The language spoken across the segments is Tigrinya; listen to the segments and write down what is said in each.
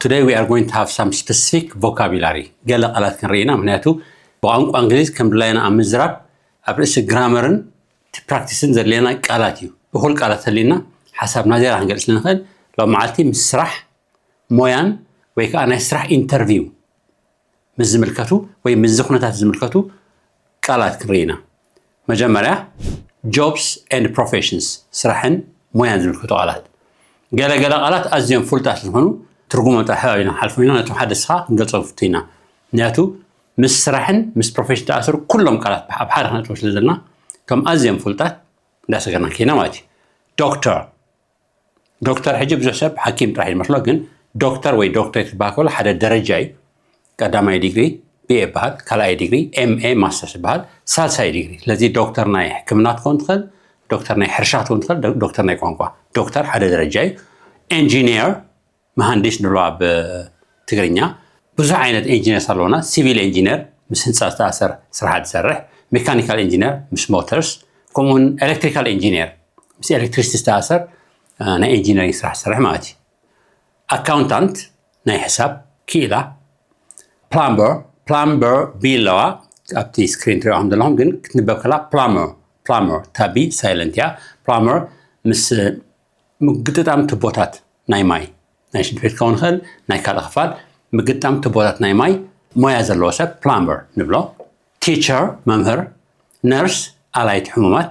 Today we are going to have some specific vocabulary. ገለ ቃላት ክንርኢ ኢና፣ ምክንያቱ ብቋንቋ እንግሊዝ ከም ድላይና ኣብ ምዝራብ ኣብ ርእሲ ግራመርን ፕራክቲስን ዘድልየና ቃላት እዩ። እኹል ቃላት ተሊና ሓሳብና ዜራ ክንገልጽ ንኽእል። ሎም መዓልቲ ምስ ስራሕ፣ ሞያን ወይ ከዓ ናይ ስራሕ ኢንተርቪው ምስ ዝምልከቱ ወይ ምስዚ ኩነታት ዝምልከቱ ቃላት ክንርኢ ኢና። መጀመርያ፣ jobs and professions፣ ስራሕን ሞያን ዝምልከቱ ቃላት። ገለገለ ቃላት ኣዝዮም ፍሉጣት ዝኾኑ ትርጉሞም ጥራሕ ኢና ሓልፎ ኢና፣ ነቶም ሓደ ስኻ ክንገልጾም ፍቱ ኢና። ምክንያቱ ምስ ስራሕን ምስ ፕሮፌሽን ተኣሰሩ ኩሎም ቃላት ኣብ ሓደ ክነጥቦ ስለ ዘለና እቶም ኣዝዮም ፍሉጣት እንዳሰገርና ከይና ማለት እዩ። ዶክተር ዶክተር ሕጂ ብዙሕ ሰብ ሓኪም ጥራሕ ይመስሎ፣ ግን ዶክተር ወይ ዶክተር ትበሃል ከሎ ሓደ ደረጃ እዩ። ቀዳማይ ዲግሪ ቢኤ ይበሃል፣ ካልኣይ ዲግሪ ኤምኤ ማስተርስ ይበሃል፣ ሳልሳይ ዲግሪ። ስለዚ ዶክተር ናይ ሕክምና ትኸውን ትኽእል፣ ዶክተር ናይ ሕርሻ ትኸውን ትኽእል፣ ዶ- ዶክተር ናይ ቋንቋ። ዶክተር ሓደ ደረጃ እዩ። ኤንጂኒየር፣ መሃንዲስ ንብሎ ኣብ ትግርኛ። ብዙሕ ዓይነት ኤንጂኒየርስ ኣለውና። ሲቪል ኤንጂኒየር ምስ ህንፃ ዝተኣሰር ስራሕ ዝሰርሕ፣ ሜካኒካል ኤንጂኒየር ምስ ሞተርስ፣ ከምኡውን ኤሌክትሪካል ኤንጂኒየር ምስ ኤሌክትሪሲቲ ዝተኣሰር ናይ ኤንጂኒሪንግ ስራሕ ዝሰርሕ ማለት እዩ። ኣካውንታንት ናይ ሕሳብ ክኢላ። ፕላምበር፣ ፕላምበር ቢ ኣለዋ ኣብቲ ስክሪን ትሪኦ ከም ዘለኹም፣ ግን ክትንበብ ከላ ፕላመር፣ ፕላመር፣ ታቢ ሳይለንት እያ። ፕላመር ምስ ምግጥጣም ቱቦታት ናይ ማይ፣ ናይ ሽንት ቤት ክኸውን ይኽእል፣ ናይ ካልእ ክፋል፣ ምግጣም ቱቦታት ናይ ማይ ሞያ ዘለዎ ሰብ ፕላምበር ንብሎ። ቲቸር፣ መምህር። ነርስ፣ ኣላይቲ ሕሙማት።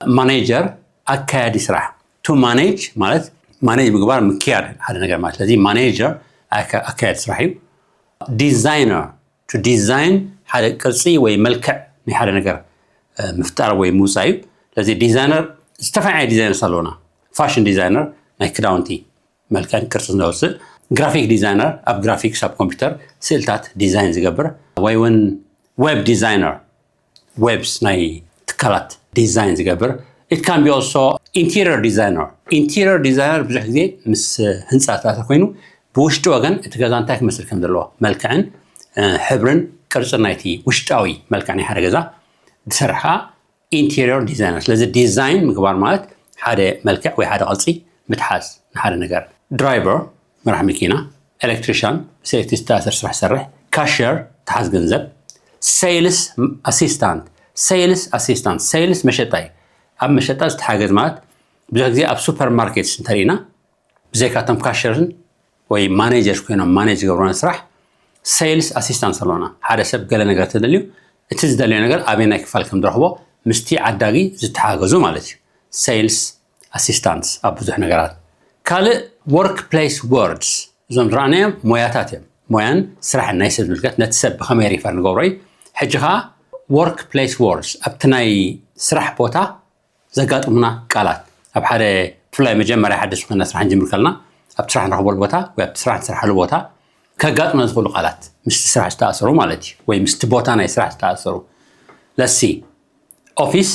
ማኔጀር፣ ኣካያዲ ስራሕ። ቱ ማኔጅ ማለት ማኔጅ ምግባር፣ ምክያድ ሓደ ነገር ማለት። ስለዚ ማኔጀር ኣካ- ኣካያዲ ስራሕ እዩ። ዲዛይነር፣ ቱ ዲዛይን ሓደ ቅርፂ ወይ መልክዕ ናይ ሓደ ነገር እ፣ ምፍጣር ወይ ምውፃእ እዩ። ስለዚ ዲዛይነር፣ ዝተፈላለዩ ዲዛይነርስ ኣለውና። ፋሽን ዲዛይነር ናይ ክዳውንቲ መልክዕን ቅርፂ ዘውፅእ። ግራፊክ ዲዛይነር ኣብ ግራፊክስ ኣብ ኮምፒውተር ስእልታት ዲዛይን ዝገብር፣ ወይ እውን ዌብ ዲዛይነር ዌብስ ናይ ትካላት ዲዛይን ዝገብር። It can be also interior designer. ኢንቴሪየር ዲዛይነር ብዙሕ ግዜ ምስ ህንፃ ዝተኣሰር ኮይኑ ብውሽጢ ወገን እቲ ገዛ እንታይ ክመስል ከም ዘለዎ፣ መልክዕን እ፣ ሕብርን ቅርፅን ናይቲ ውሽጣዊ መልክዕ ናይ ሓደ ገዛ ዝሰርሕ ከዓ ኢንቴሪየር ዲዛይነር። ስለዚ ዲዛይን ምግባር ማለት ሓደ መልክዕ ወይ ሓደ ቅርፂ ምትሓዝ ንሓደ ነገር። ድራይቨር፣ መራሕ መኪና። ኤሌክትሪሻን፣ ምስ ኤሌክትሪክ ዝተኣሰር ስራሕ ዝሰርሕ። ካሽየር፣ ተሓዝ ገንዘብ። ሴልስ ኣሲስታንት፣ ሴልስ ኣሲስታንት፣ ሴልስ መሸጣ እዩ። ኣብ መሸጣ ዝተሓገዝ ማለት ብዙሕ ግዜ ኣብ ሱፐር ማርኬትስ እንተሪእና ብዘይካቶም ካሽየርን ወይ ማኔጀርስ ኮይኖም ማኔጅ ዝገብሩና ስራሕ ሴልስ ኣሲስታንስ ኣለውና። ሓደ ሰብ ገለ ነገር ተደልዩ እቲ ዝደልዮ ነገር ኣበየናይ ክፋል ከም ዝረኽቦ ምስቲ ዓዳጊ ዝተሓገዙ ማለት እዩ። ሴልስ ኣሲስታንስ ኣብ ብዙሕ ነገራት። ካልእ ወርክ ፕሌስ ወርድስ፣ እዞም ዝረኣናዮም ሞያታት እዮም። ሞያን ስራሕን ናይ ሰብ ዝምልከት ነቲ ሰብ ብኸመይ ሪፈር ንገብሮ እዩ። ሕጂ ከዓ ወርክ ፕሌስ ወርድስ ኣብቲ ናይ ስራሕ ቦታ ዘጋጥሙና ቃላት ኣብ ሓደ ብፍላይ መጀመርያ ሓደሽ ዝኾነ ስራሕ ንጅምር ከለና ኣብቲ ስራሕ ንረኽበሉ ቦታ ወይ ኣብቲ ስራሕ ንሰርሓሉ ቦታ ከጋጥመ ዝኽእሉ ቃላት ምስቲ ስራሕ ዝተኣሰሩ ማለት እዩ፣ ወይ ምስቲ ቦታ ናይ ስራሕ ዝተኣሰሩ። ለሲ ኦፊስ፣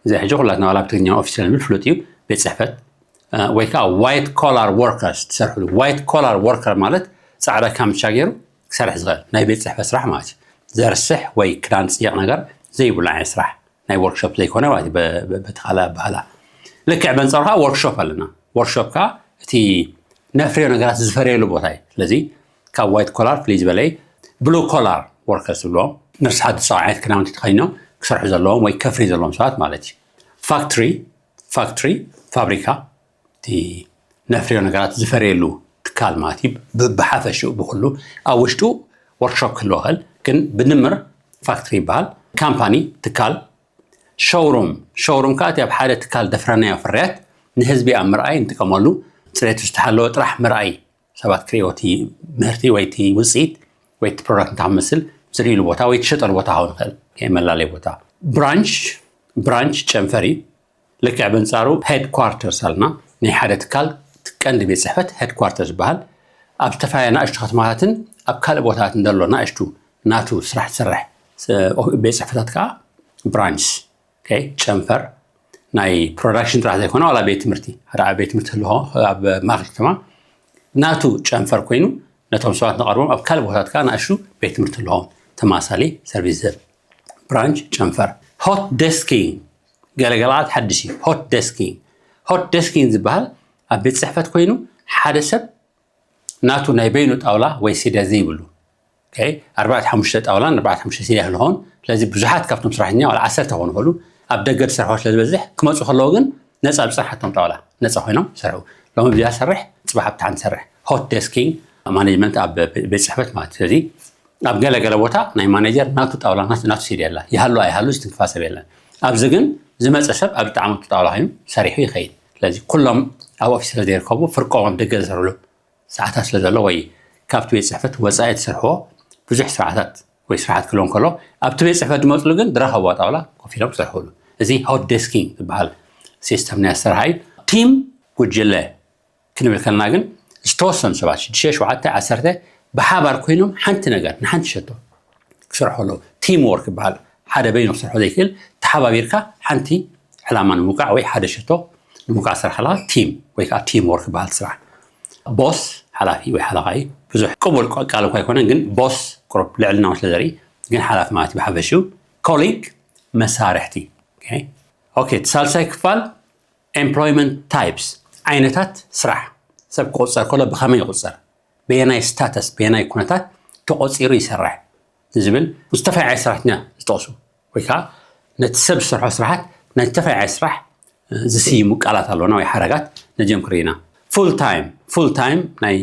እዚ ሕጂ ኩላትና ዋላ ብትግርኛ ኦፊስ ንብል ፍሉጥ እዩ፣ ቤት ፅሕፈት እ፣ ወይ ከዓ ዋይት ኮላር ወርከርስ ትሰርሕሉ። ዋይት ኮላር ወርከር ማለት ፃዕዳ ካምቻ ገይሩ ክሰርሕ ዝኽእል ናይ ቤት ፅሕፈት ስራሕ ማለት እዩ። ዘርስሕ ወይ ክዳን ፅይቕ ነገር ዘይብሉ ዓይነት ስራሕ፣ ናይ ወርክሾፕ ዘይኮነ ማለት እዩ። በ- በ- በቲ ካልእ ኣበሃላ ልክዕ በንፃሩ ከዓ ወርክሾፕ ኣለና። ወርክሾፕ ከዓ እቲ ነፍርዮ ነገራት ዝፈረየሉ ቦታ እዩ። ስለዚ ካብ ዋይት ኮላር ፍልይ ዝበለ እዩ። ብሉ ኮላር ወርከርስ ዝብልዎም ነርስ ሓዲ ሰው ዓይነት ክዳውንቲ ተኸዲኖም ክሰርሑ ዘለዎም ወይ ከፍሪ ዘለዎም ሰባት ማለት እዩ። ፋክትሪ፣ ፋክትሪ ፋብሪካ፣ እቲ ነፍርዮ ነገራት ዝፈረየሉ ትካል ማለት እዩ። ብ- ብሓፈሽኡ ብኩሉ ኣብ ውሽጡ ወርክሾፕ ክህልዎ ይኽእል፣ ግን ብድምር ፋክትሪ ይበሃል። ካምፓኒ ትካል። ሾውሩም፣ ሾውሩም ከዓ እቲ ኣብ ሓደ ትካል ደፍረናዮ ፍርያት ንህዝቢ ኣብ ምርኣይ ንጥቀመሉ፣ ፅሬቱ ዝተሓለወ ጥራሕ ምርኣይ፣ ሰባት ክርእይዎ እቲ ምህርቲ ወይ እቲ ውፅኢት ወይ እቲ ፕሮዳክት እንታይ ክመስል ዝርእይሉ ቦታ ወይ ትሸጠሉ ቦታ ክኸውን ይኽእል። ከይ መላለይ ቦታ። ብራንች፣ ብራንች ጨንፈር እዩ። ልክዕ በንፃሩ ሄድኳርተርስ ኣልና። ናይ ሓደ ትካል ቀንዲ ቤት ፅሕፈት ሄድኳርተርስ ይበሃል። ኣብ ዝተፈላለዩ ናእሽቱ ከተማታትን ኣብ ካልእ ቦታታት እንደሎ ናእሽቱ ናቱ ስራሕ ዝሰርሕ ስ- ቤት ፅሕፈታት ከዓ ብራንች፣ ኦኬ፣ ጨንፈር ናይ ፕሮዳክሽን ጥራሕ ዘይኮነ ዋላ ቤት ትምህርቲ ሓደ ዓቢ ቤት ትምህርቲ ህልዎ ኣብ ማእከል ከተማ ናቱ ጨንፈር ኮይኑ ነቶም ሰባት ንቐርቦም ኣብ ካልእ ቦታታት ከዓ ናእሽቱ ቤት ትምህርቲ ህልዎም ተማሳሊ ሰርቪስ ዝህብ ብራንች ጨንፈር። ሆት ዴስኪንግ ገለገለዓት ሓድሽ እዩ። ሆት ዴስኪንግ፣ ሆት ዴስኪንግ ዝበሃል ኣብ ቤት ፅሕፈት ኮይኑ ሓደ ሰብ ናቱ ናይ በይኑ ጣውላ ወይ ሲደ ዘይብሉ ኣርባዕተ ሓሙሽተ ጣውላን ኣርባዕተ ሓሙሽተ ሲደ ክኸውን። ስለዚ ብዙሓት ካብቶም ስራሕኛ ዋላ ዓሰርተ ክኾኑ ይኽእሉ፣ ኣብ ደገ ዝሰርሖ ስለ ዝበዝሕ ክመፁ ከለዉ ግን ነፃ ብፅንሓቶም ጣውላ ነፃ ኮይኖም ይሰርሑ። ሎሚ ብዚኣ ሰርሕ፣ ፅባሕ ኣብቲ ሓንቲ ሰርሕ። ሆት ዴስኪንግ ማኔጅመንት ኣብ ቤት ፅሕፈት ማለት። ስለዚ ኣብ ገለ ገለ ቦታ ናይ ማኔጀር ናቱ ጣውላ ናቱ ሲዲ ኣላ፣ ይሃሉ ኣይሃሉ ዝትንክፋ ሰብ የለን። ኣብዚ ግን ዝመፀ ሰብ ኣብ ዝጠዓመቱ ጣውላ ኮይኑ ሰሪሑ ይኸይድ። ስለዚ ኩሎም ኣብ ኦፊስ ስለ ዘይርከቡ ፍርቆም ኣብ ደገ ዝሰርሕሉ ሰዓታት ስለ ዘሎ ወይ ካብቲ ቤት ፅሕፈት ወፃኢ ትሰርሕዎ ብዙሕ ስራሕታት ወይ ስራሓት ክህልዎም ከሎ ኣብቲ ቤት ፅሕፈት ዝመፅሉ ግን ዝረኸብዋ ጣውላ ኮፍ ኢሎም ክሰርሕሉ። እዚ ሆት ዴስኪንግ ዝበሃል ሲስተም ናይ ኣሰራርሓ እዩ። ቲም ጉጅለ ክንብል ከለና ግን ዝተወሰኑ ሰባት ሽዱሽተ ሸውዓተ ዓሰርተ ብሓባር ኮይኖም ሓንቲ ነገር ንሓንቲ ሸቶ ክሰርሑ ኣለዉ። ቲም ወርክ ይበሃል። ሓደ በይኑ ክሰርሖ ዘይክእል ተሓባቢርካ ሓንቲ ዕላማ ንምውቃዕ ወይ ሓደ ሸቶ ንምውቃዕ ስራሕ ከለካ ቲም ወይ ከዓ ቲም ወርክ ይበሃል ስራሕ። ቦስ ሓላፊ ወይ ሓለቓ እዩ። ብዙሕ ቅቡል ቃል እኳ ኣይኮነን፣ ግን ቦስ ቁሩብ ልዕልና ስለ ዘርኢ ግን ሓላፊ ማለት እዩ ብሓፈሽኡ። ኮሊግ መሳርሕቲ። ኦኬ፣ እቲ ሳልሳይ ክፋል ኤምፕሎይመንት ታይፕስ፣ ዓይነታት ስራሕ። ሰብ ክቑፀር ከሎ ብኸመይ ይቑፀር፣ በየናይ ስታተስ በየናይ ኩነታት ተቖፂሩ ይሰርሕ ዝብል ዝተፈላለዩ ዓይነት ሰራሕተኛ ዝጠቕሱ ወይ ከዓ ነቲ ሰብ ዝሰርሖ ስራሓት ናይ ዝተፈላለዩ ዓይነት ስራሕ ዝስይሙ ቃላት ኣለውና ወይ ሓረጋት ነዚኦም ክርኢና። ፉል ታይም፣ ፉል ታይም ናይ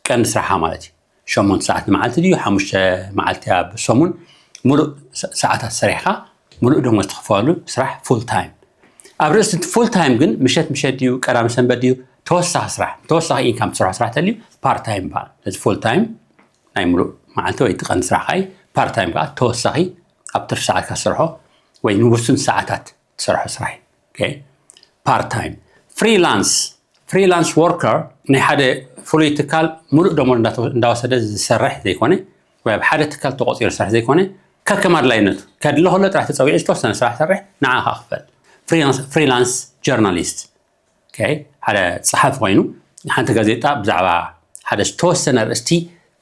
ቀንዲ ስራሓ ማለት እዩ። ሸሞንተ ሰዓት ንመዓልቲ ድዩ ሓሙሽተ መዓልቲ ኣብ ሰሙን ሙሉእ ሰዓታት ሰሪሕካ ሙሉእ ደሞዝ ትኽፈሉ ስራሕ ፉል ታይም። ኣብ ርእሲ እቲ ፉል ታይም ግን ምሸት ምሸት ድዩ ቀዳም ሰንበት ድዩ ተወሳኺ ስራሕ ተወሳኺ ኢንካም ትሰርሖ ስራሕ ተልዩ ፓርት ታይም ይበሃል። ነዚ ፉል ታይም ናይ ሙሉእ መዓልቲ ወይ ቀንዲ ስራሕ ካይ ፓርት ታይም ከዓ ተወሳኺ ኣብ ትርፊ ሰዓትካ ትሰርሖ ወይ ንውሱን ሰዓታት ትሰርሖ ስራሕ እዩ። ፓርት ታይም። ፍሪላንስ፣ ፍሪላንስ ወርከር ናይ ሓደ ፍሉይ ትካል ሙሉእ ደሞዝ እንዳወሰደ ዝሰርሕ ዘይኮነ ወይ ኣብ ሓደ ትካል ተቆፂሩ ዝሰርሕ ዘይኮነ ከከም ኣድላይነቱ ከድሊ ከሎ ጥራሕ ተፀዊዑ ዝተወሰነ ስራሕ ሰርሕ ንዓ ከዓ ክፈል። ፍሪላንስ ጀርናሊስት ሓደ ፀሓፊ ኮይኑ ሓንቲ ጋዜጣ ብዛዕባ ሓደ ዝተወሰነ ርእስቲ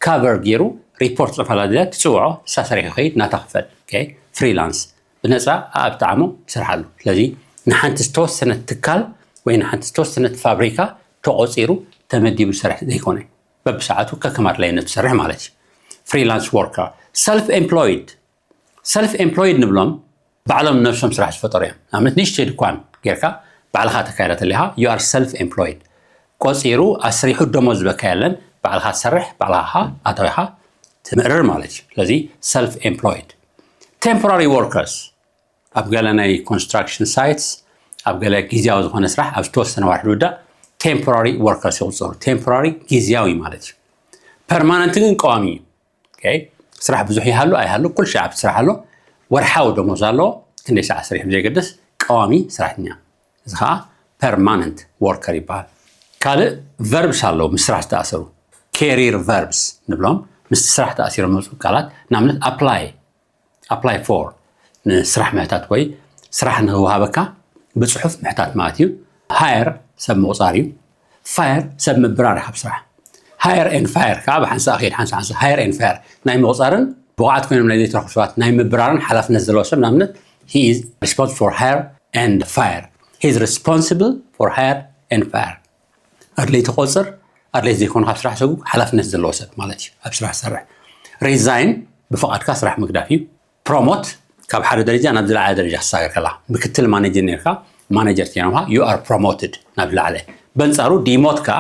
ካቨር ገይሩ ሪፖርት ፅፈላ ድያ ትፅውዖ ንሳ ሰሪሑ ከይድ ናታ ክፈል። ፍሪላንስ ብነፃ ኣብ ጣዕሞ ይሰርሓሉ። ስለዚ ንሓንቲ ዝተወሰነት ትካል ወይ ንሓንቲ ዝተወሰነት ፋብሪካ ተቆፂሩ ተመዲቡ ዝሰርሕ ዘይኮነ በብሰዓቱ ከከም ኣድላይነቱ ዝሰርሕ ማለት እዩ። ፍሪላንስ ወርከር። ሰልፍ ኤምፕሎይድ፣ ሰልፍ ኤምፕሎይድ ንብሎም ባዕሎም ነብሶም ስራሕ ዝፈጠሩ እዮም። ንኣብነት ንእሽተይ ድኳን ጌርካ ባዕልኻ ተካይዳ ተሊኻ you are self employed። ቆፂሩ ኣስሪሑ ደሞዝ ዝበካ የለን። ባዕልኻ ትሰርሕ ባዕልኻ ኣታዊኻ ትምእርር ማለት እዩ። ስለዚ ሰልፍ ኤምፕሎይድ። ቴምፖራሪ ወርከርስ ኣብ ገለ ናይ ኮንስትራክሽን ሳይትስ ኣብ ገለ ግዜያዊ ዝኾነ ስራሕ ኣብ ዝተወሰነ ዋርሒ ዝውዳእ ቴምፖራሪ ወርከርስ ይቁፀሩ። ቴምፖራሪ ግዜያዊ ማለት እዩ። ፐርማነንት ግን ቀዋሚ እዩ። ስራሕ ብዙሕ ይሃሉ ኣይሃሉ ኩሉ ሻዕ ኣብቲ ስራሕ ኣሎ። ወርሓዊ ደሞዝ ኣለዎ። ክንደይ ሰዓት ሰሪሑ ብዘይገድስ ቀዋሚ ስራሕተኛ። እዚ ከዓ ፐርማነንት ወርከር ይበሃል። ካልእ ቨርብስ ኣለዉ ምስ ስራሕ ዝተኣሰሩ፣ ኬሪር ቨርብስ ንብሎም። ምስ ስራሕ ተኣሲሮም መፁ ቃላት ንኣብነት ኣፕላይ፣ ኣፕላይ ፎር ንስራሕ ምሕታት ወይ ስራሕ ንክወሃበካ ብፅሑፍ ምሕታት ማለት እዩ። ሃየር ሰብ ምቑፃር እዩ። ፋየር ሰብ ምብራር ካብ ስራሕ። ሃየር ኤንድ ፋየር ከዓ ብሓንሳእ ከይድ ሓንሳ ሓንሳ ሃየር ኤንድ ፋየር ናይ ምቑፃርን ብቑዓት ኮይኖም ናይ ዘይተረኽቡ ሰባት ናይ ምብራርን ሓላፍነት ዘለዎ ሰብ ንኣብነት he is responsible for hire and fire. He is responsible for hire and fire. ኣድለይቲ ቆፅር ኣድለይቲ ዘይኮኑ ካብ ስራሕ ሰጉ ሓላፍነት ዘለዎ ሰብ ማለት እዩ። ኣብ ስራሕ ዝሰርሕ። ሪዛይን ብፍቓድካ ስራሕ ምግዳፍ እዩ። ፕሮሞት ካብ ሓደ ደረጃ ናብ ዝለዓለ ደረጃ ክሳገር ከላ ምክትል ማኔጀር ነርካ ማኔጀር ተኖምካ you are promoted ናብ ዝለዓለ። በንፃሩ ዲሞት ከዓ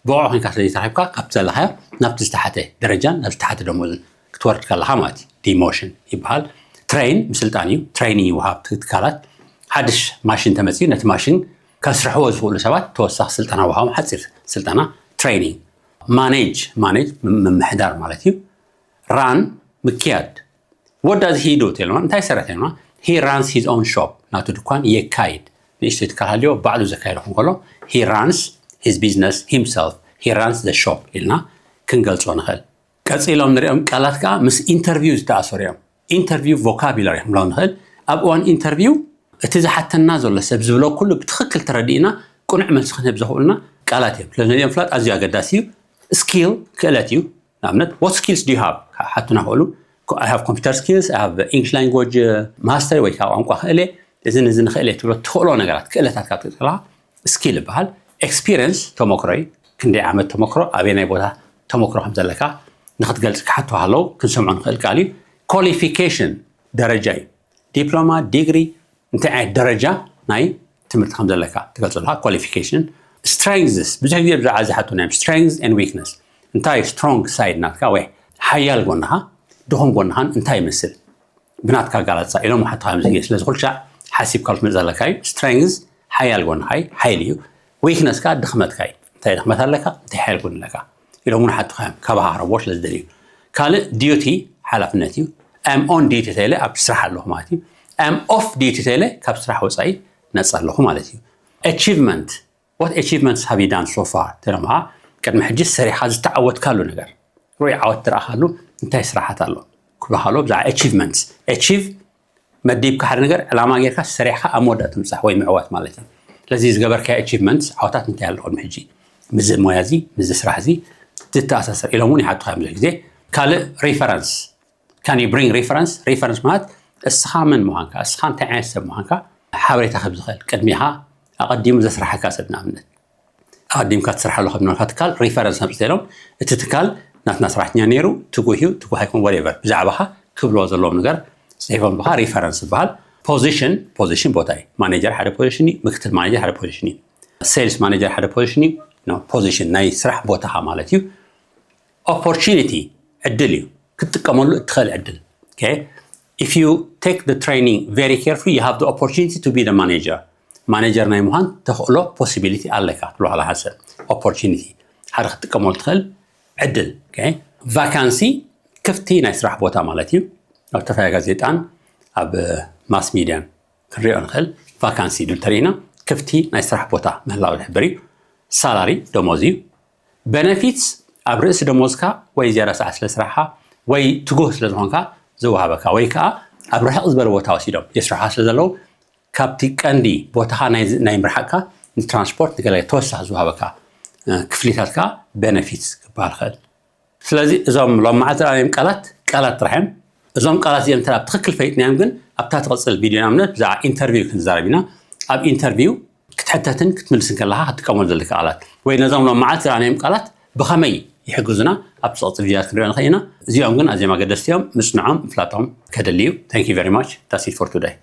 ብቑዕ ኮይንካ ስለ ዘይተረኪብካ ካብቲ ዘለኻዮ ናብቲ ዝተሓተ ደረጃን ናብ ዝተሓተ ደሞዝን ክትወርድ ከለኻ ማለት እዩ። ዲሞሽን ይበሃል። ትሬን ምስልጣን እዩ። ትሬኒንግ ይወሃብ ትካላት ሓድሽ ማሽን ተመፅዩ ነቲ ማሽን ከስርሕዎ ዝኽእሉ ሰባት ተወሳኺ ስልጠና ወሃቦም ሓፂር ስልጠና ትሬኒንግ። ማኔጅ ማኔጅ ምምሕዳር ማለት እዩ። ራን ምክያድ። What does he do ተልና እንታይ ይሰርሕ ተልና he runs his own shop ናቱ ድኳን የካይድ። ንእሽተይ ትካል ሃልዮ ባዕሉ ዘካይድ ክኾን ከሎ he runs his business himself he runs the shop ኢልና ክንገልጾ ንኽእል። ቀፂሎም ንሪኦም ቃላት ከዓ ምስ ኢንተርቪው ዝተኣሰሩ እዮም። ኢንተርቪው ቮካቡላሪ ክንብሎም ንኽእል። ኣብ እዋን ኢንተርቪው እቲ ዝሓተና ዘሎ ሰብ ዝብሎ ኩሉ ብትኽክል ተረዲእና ቅኑዕ መልሲ ክንህብ ዘኽእሉና ቃላት እዮም። ስለዚ ነዚኦም ፍላጥ ኣዝዩ ኣገዳሲ እዩ። ስኪል ክእለት እዩ። ንኣብነት what skills do you have ሓቱና ክእሉ I have computer skills I have English language master ወይ ከዓ ቋንቋ ክእለ እዝን እዝን ክእለ ትብሎ ትኽእሎ ነገራት ክእለታት ካብ ትክእላ ስኪል ይበሃል። ኤክስፒሪየንስ ተመክሮ እዩ። ክንደይ ዓመት ተመክሮ ኣበየናይ ቦታ ተመክሮ ከም ዘለካ ንክትገልጽ ክሓቱ ሃለው ክንሰምዖ ንኽእል ቃል እዩ። Qualification ደረጃ እዩ። ዲፕሎማ፣ ዲግሪ፣ እንታይ ዓይነት ደረጃ ናይ ትምህርቲ ከም ዘለካ ትገልጽ ኣለካ። Qualification። Strengths ብዙሕ ግዜ ብዛዕባ ዝሓቱ ናይ strengths and weakness፣ እንታይ strong side ናትካ ወይ ሓያል ጎንኻ ድኹም ጎንኻን እንታይ ይመስል ብናትካ ኣጋላልጻ ኢሎም ሓትኻ እዮም ዝግየ። ስለዚ ኩልሻዕ ሓሲብካ ክትመጽእ ኣለካ እዩ። Strengths ሓያል ጎንኻ እዩ፣ ሓይሊ እዩ። Weakness ካ ድኽመትካ እዩ። እንታይ ድኽመት ኣለካ፣ እንታይ ሓይል ጎን ኣለካ ኢሎም እውን ሓትኻ እዮም። ካባኻ ክረብዎ ስለ ዝደልዩ። ካልእ duty ሓላፍነት እዩ። I'm on duty ተይለ ኣብ ስራሕ ኣለኹ ማለት እዩ። I'm off duty ተይለ ካብ ስራሕ ወፃኢ ነፃ ኣለኹ ማለት እዩ። Achievement what achievements have you done so far? ተለምሃ ቅድሚ ሕጂ ሰሪሓ ዝተዓወትካሉ ነገር፣ ሩይ ዓወት ትረኣኻሉ እንታይ ስራሓት ኣሎ ክብሃሎ ብዛዕባ achievements። Achieve መዲብካ ሓደ ነገር ዕላማ ጌርካ ሰሪሕካ ኣብ መወዳእታ ምብጻሕ ወይ ምዕዋት ማለት እዩ። ስለዚ ዝገበርካዮ achievements ዓወታት እንታይ ኣሎ ቅድሚ ሕጂ ምስዚ ሞያ እዚ ምስዚ ስራሕ እዚ ዝተኣሳሰር ኢሎም እውን ይሓቱኻ እዮም ብዙሕ ግዜ። ካልእ reference፣ can you bring reference? Reference ማለት እስኻ መን ምዃንካ፣ እስኻ እንታይ ዓይነት ሰብ ምዃንካ ሓበሬታ ክህብ ዝኽእል፣ ቅድሚኻ ኣቐዲሙ ዘስራሓካ ሰብ ንኣብነት ኣቐዲምካ ትሰርሓሉ ከም ዝነበርካ ትካል reference ኣምፅእ ኢሎም እቲ ትካል ናትና ሰራሕተኛ ነይሩ፣ ትጉህ እዩ፣ ትጉህ ኣይኮን፣ whatever ብዛዕባኻ ክብልዎ ዘለዎም ነገር ፅሒፎም ብኻ reference ዝበሃል። Position፣ position ቦታ እዩ። Manager ሓደ position እዩ። ምክትል manager ሓደ position እዩ። Sales manager ሓደ position እዩ። Position ናይ ስራሕ ቦታኻ ማለት እዩ። Opportunity ዕድል እዩ፣ ክትጥቀመሉ እትኽእል ዕድል። If you take the training very carefully, you have the opportunity to be the manager. ማኔጀር ናይ ምዃን ተኽእሎ፣ possibility፣ ኣለካ ትብሎ ኣለኻ። ሰብ opportunity ሓደ ክትጥቀመሉ ትኽእል ዕድል። Vacancy ክፍቲ ናይ ስራሕ ቦታ ማለት እዩ። ኣብ ተፈያ ጋዜጣን ኣብ mass mediaን ክንሪኦ ንኽእል። Vacancy ድብል ተሪእና ክፍቲ ናይ ስራሕ ቦታ ምህላው ዝሕብር እዩ። Salary ደሞዝ እዩ። Benefits ኣብ ርእሲ ደሞዝካ ወይ ዝያዳ ሰዓት ስለ ስራሕካ ወይ ትጉህ ስለ ዝኾንካ ዝወሃበካ ወይ ከዓ ኣብ ርሕቕ ዝበለ ቦታ ወሲዶም የስርሑኻ ስለ ዘለዉ ካብቲ ቀንዲ ቦታኻ ናይ ምርሓቕካ ንትራንስፖርት ንገለ ተወሳኺ ዝወሃበካ ክፍሊታት ከዓ benefits ክበሃል ይኽእል። ስለዚ እዞም ሎም መዓልቲ ረኣናዮም ቃላት ቃላት ጥራሕ እዮም። እዞም ቃላት እዚኦም እንተ ብትኽክል ፈሊጥናዮም ግን ኣብታ ትቕፅል ቪድዮ ንኣብነት ብዛዕባ interview ክንዛረብ ኢና። ኣብ interview ክትሕተትን ክትምልስን ከለኻ ክትጥቀመሉ ዘለካ ቃላት ወይ ነዞም ሎም መዓልቲ ረኣናዮም ቃላት ብኸመይ ይሕግዙና ኣብቲ ዝቕፅል ቪድዮታት ክንሪኦ ንኽእል ኢና። እዚኦም ግን ኣዝዮም ኣገደስቲ እዮም። ምፅንዖም ምፍላጦም ከድሊ እዩ። Thank you very much. That's it for today.